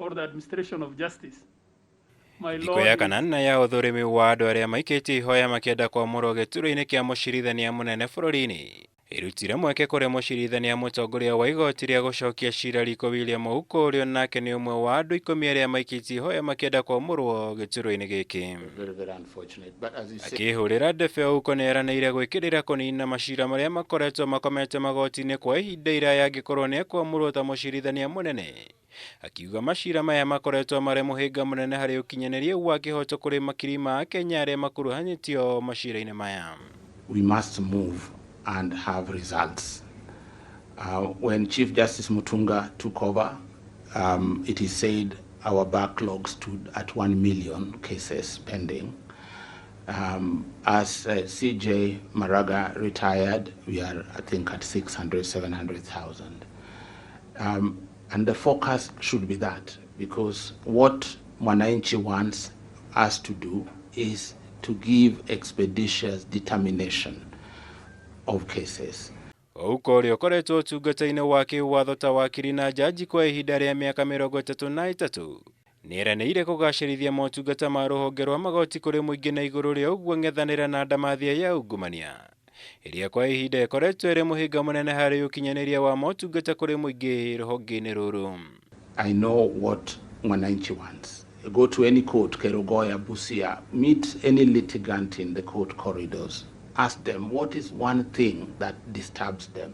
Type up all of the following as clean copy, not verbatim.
or the administration of justice. My Thikũ Lord ya is kanana ya ũthũrimi wa andũ arĩa maikĩtie ihoya makĩenda kwamũrwo gĩturwa-inĩ kĩa mũcirithania mũnene bũrũri-inĩ ĩrutire mweke kũrĩ mũcirithania mũtongoria wa igoti rĩa gũcokia cira riko William Ouko ũrĩa nake nĩ ũmwe wa andũ ikũmi arĩa maikĩtie ihoya makĩenda kwamũrwo gĩturwa-inĩ gĩkĩ. Very, very unfortunate. But as you say, Akĩhũrĩra ndebe Ouko nĩ eranĩire gwĩkĩrĩra kũnina macira marĩa makoretwo makomete magoti-inĩ kwa ihinda iraya angĩkorwo nĩ ekwamũrwo ta mũcirithania mũnene. Akiuga macira maya makoretwo marĩ mũhĩnga mũnene harĩ ũkinyanĩria wa kĩhoto kũrĩ makiri ma Akenya arĩa makuruhanĩtio macira-inĩ maya. We must move and have results. When Chief Justice Mutunga took over, it is said our backlog stood at 1 million cases pending. As CJ Maraga retired, we are, I think, at 600, 700,000. And the focus should be that, because what Mwananchi wants us to do is to give expeditious determination of cases. Ouko ũrĩa ũkoretwo ũtungata-inĩ wa kĩwatho ta wakiri na jaji kwa ihinda rĩa mĩaka 33 nĩeranĩire kũgacĩrithia motungata ma rũhonge rwa magoti kũrĩ mũingĩ na igũrũ rĩa ũguo ng'ethanĩra na ndamathia ya ungumania ĩrĩa kwa ihinda ĩkoretwo ĩrĩ mũhĩnga mũnene harĩ ũkinyanĩria wa motungata kũrĩ mũingĩ rũhonge-inĩ rũrũ. I know what Mwananchi wants. Go to any court, Kerugoya, Busia, meet any litigant in the court corridors. Ask them what is one thing that disturbs them.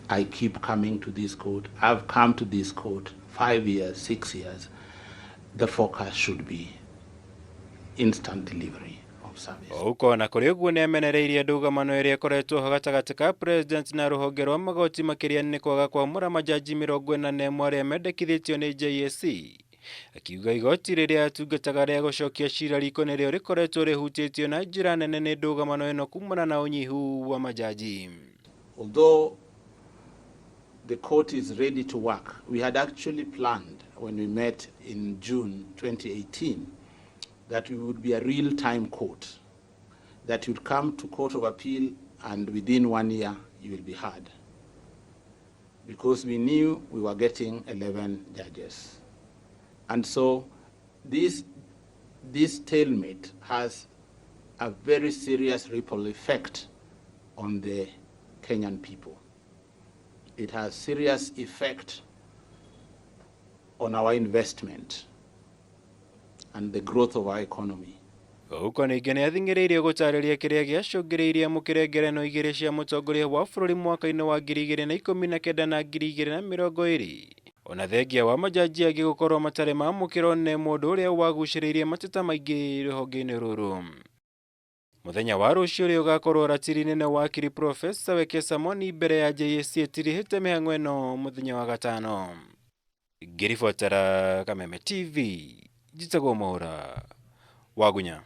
I keep coming to this court. I've come to this court 5 years, 6 years. The focus should be instant delivery of service. Ouko na kũrĩ ũguo nĩ amenereirie ndũgamano ĩrĩa ĩkoretwo ho gatagatĩ ka president na rũhonge rwa magoti makĩria nĩ kwaga kwamũra majaji 41 arĩa mendekithĩtio nĩ JSC, akiuga igoti rĩrĩa atungataga rĩa gũcokia cira riko nĩrĩo rĩkoretwo rĩhutĩtio na njĩra nene nĩ ndũgamano ĩno kumana na ũnyihu wa majaji. Although the court is ready to work, we had actually planned when we met in June 2018 that we would be a real-time court, that you'd come to Court of Appeal and within one year you will be heard. Because we knew we were getting 11 judges. And so this stalemate has a very serious ripple effect on the Kenyan people. It has serious effect on our investment and the growth of our economy. Ouko ningĩ nĩ athing'ĩrĩirio gũtarĩria kĩrĩa gĩacũngĩrĩirie amũkĩre ngerenwa igĩrĩ cia mũtongoria wa bũrũri mwaka-inĩ wa 2019 na 2020, ona thengia wa majaji angĩ gũkorwo matarĩ mamũkĩrwo nĩ mũndũ ũrĩa wagucĩrĩirie mateta maingĩ rũhonge-inĩ rũrũ. Mũthenya wa rũciũ ũrĩa ũgakorwo ratiri nene wakiri Profesa Wekesa Moni mbere ya JSC ĩtirihĩte mĩhang'o ĩno mũthenya wa gatano. Ngĩribotera Kameme TV, njĩtagwo Mwaũra Wagunya.